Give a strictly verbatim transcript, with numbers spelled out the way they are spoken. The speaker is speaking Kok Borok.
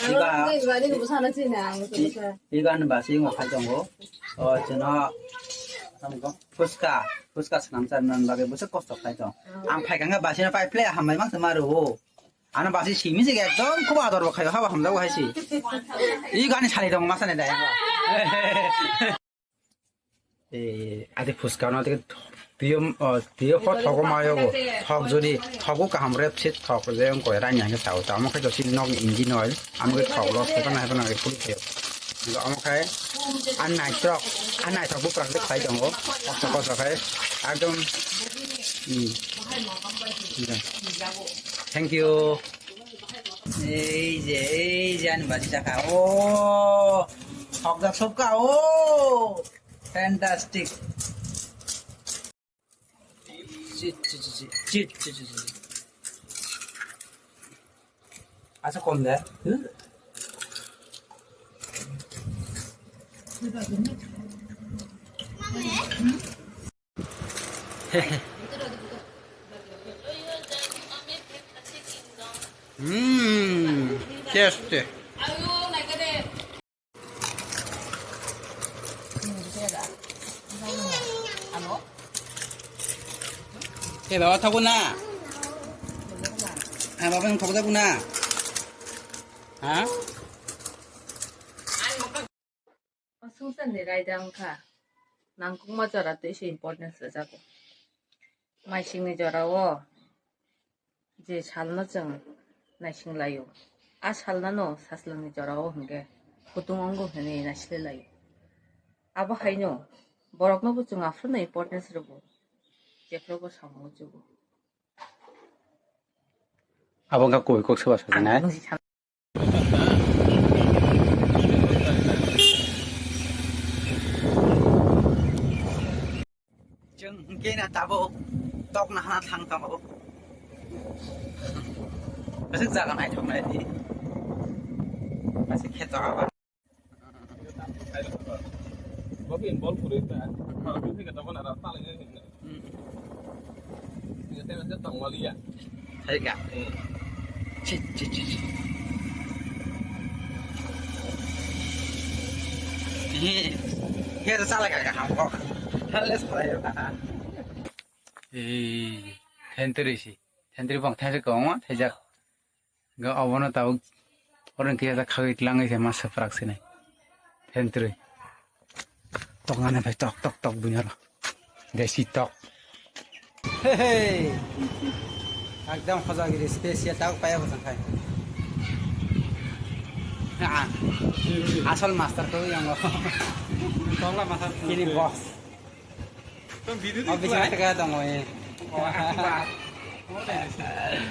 Iba, iba ni busa na chini ang. I-, iba ni basi ngo khai tongo. O, chino, tamo ko, fuska, fuska swnam cha nan bagwi busa kosto khai tong. Ang phai kanga basi na pai ple hambai mang se maru. Ano basi simi se ekdom khubo ador bo khayo, habo hamjago hai si. I gani sali tong masa ne dai. Eh, adi fuska no adi piyo, oh, piyo ho thogo mayo go. Thok jodi, thogo kaham rep sit thok je ong koi rani ang sao. Tamo khai to sin nok ingi noi. Amo khai thok lo, thok na hai na puri khayo. Amo khai an nai trok, an nai trok bu prak de khai tongo. Kosto kosto khai. Ekdom, hmm. Thank you. Ei je, ei je, ani basi chakha. O, thokjak sopka, o. Fantastic. Chit, chit, chit. Asa kom de. Mmm, tasty. Hello, thago na? Ah, baba, thago na? Ha? O swngcharni raida wngkha, nangkukma jora twi se importance rwjago. Maisingni jorao je salno chwng naising laio, a salnano sajlangni jorao hwnkhe kutung wngo hwnwi naisle laio. Abo haino boroknobo chwng aphuru importance rwgo, jephrubo samung chugo. Abo wngkha kubui kok soba sajaknai. Chwng hwnkhe na tabuk tok nahana thang tongo. Aswk jaga naithok nai di. Aswk kheto aba. Bo pin bol puri ta. Bo pin ka tabana ra ta le ne. Hmm. Ni te ne tong wali ya. Hai ka. Hmm. Chi, chi, chi, chi. He, he, sala ka ka ham ko. Hale sala ya. Ei, thentri si. Thentri bong thentri ko mo, thejak. Ga obono tabuk oro khe ya khagwi tlangwi se ma swprak sinai. Thentri. Tok nana phai tok tok tok bunyaro. Desi tok. Hey, hey. Ekdom Khojagiri special tok paya bwsang khai. Ah, asol master ko yang lo. Tokla master. Ini boss. Tong video. Oh, bisa tega dong, eh. Oh, aku, Pak. Oh, dari sini.